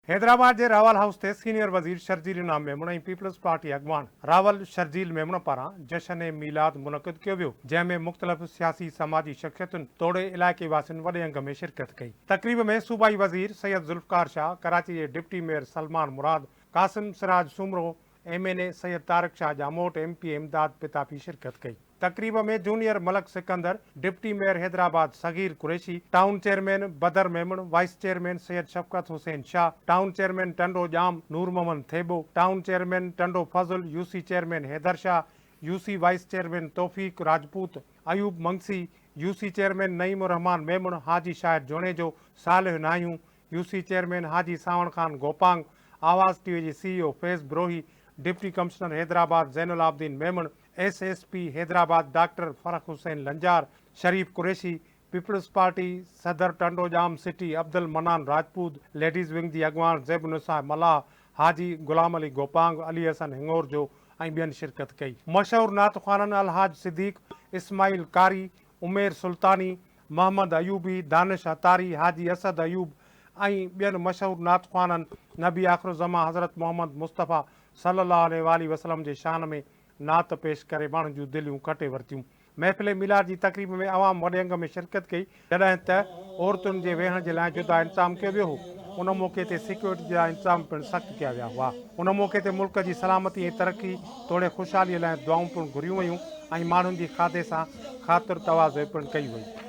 حيدرآباد جي راول هائوس تي سينيئر وزير شرجيل انعام ميمڻ ۽ پيپلز پارٽي اڳواڻ راول شرجيل ميمڻ پاران جشن ميلاد منعقد ڪيو ويو، جنهن ۾ مختلف سياسي سماجي شخصيتن توڙي علائقي واسين وڏي انگ ۾ شرڪت ڪئي. تقريب ۾ صوبائي وزير سيد ذوالفقار شاهه، ڪراچي جي deputy mayor Salman Murad, Qasim Siraj Soomro, M N A Syed Tariq Shah Jamot, M P A Imdad Pitafi شرڪت ڪئي. تقريب ۾ junior Malik Sikandar, deputy mayor Hyderabad Sagheer Qureshi, town chairman Badar Memon, vice chairman Syed Shafqat Hussain Shah, town chairman Tando Jam Noor Muhammad Thebo, town chairman Tando Fazal, U C chairman Haider Shah, U C vice chairman Taufiq Rajput, Ayub Mangsi, U C chairman Naeem ur Rehman Memon, Haji Shahid Junejo, Saleh Nahiyon, U C chairman Haji Sawan Khan Gopang, Awaz T V جي C E O Faiz Brohi, deputy commissioner Hyderabad Zain ul Abidin Memon, S S P Hyderabad doctor Farrukh Hussain Lanjar, Sharif Qureshi, peoples party صدر Tando Jam city Abdul Mannan Rajput, ladies wing جي اڳواڻ زيب النساء ملاح، حاجي غلام علي گوپانگ، علي حسن هڱورجو ۽ ٻين شرڪت ڪئي. مشهور نعت خوانن الحاج صديق، اسماعيل قاري، عمير سلطاني، محمد ايوبي، دانش عطاري، حاجي اسد ايوب ۽ ٻين مشهور نعت خوانن نبي آخرالزمان حضرت محمد مصطفيٰ صلي الله عليه واٰله وسلم جي شان ۾ نعت پيش ڪري ماڻهن جون دليون کٽي ورتيون. محفل ميلاد جي تقريب ۾ عوام وڏي انگ ۾ شرڪت ڪئي، جڏهن ته عورتن جي ويهڻ جي لاء جدا انتظام ڪيو ويو هو. ان موقعي تي سيڪيورٽي جا انتظام پڻ سخت ڪيا ويا هئا. ان موقعي تي ملڪ جي سلامتي ۽ ترقي توڙي خوشحالي لاء دعائون پڻ گهريون ويون ۽ ماڻهن جي کاڌي سان خاطر تواضع پڻ ڪئي وئي.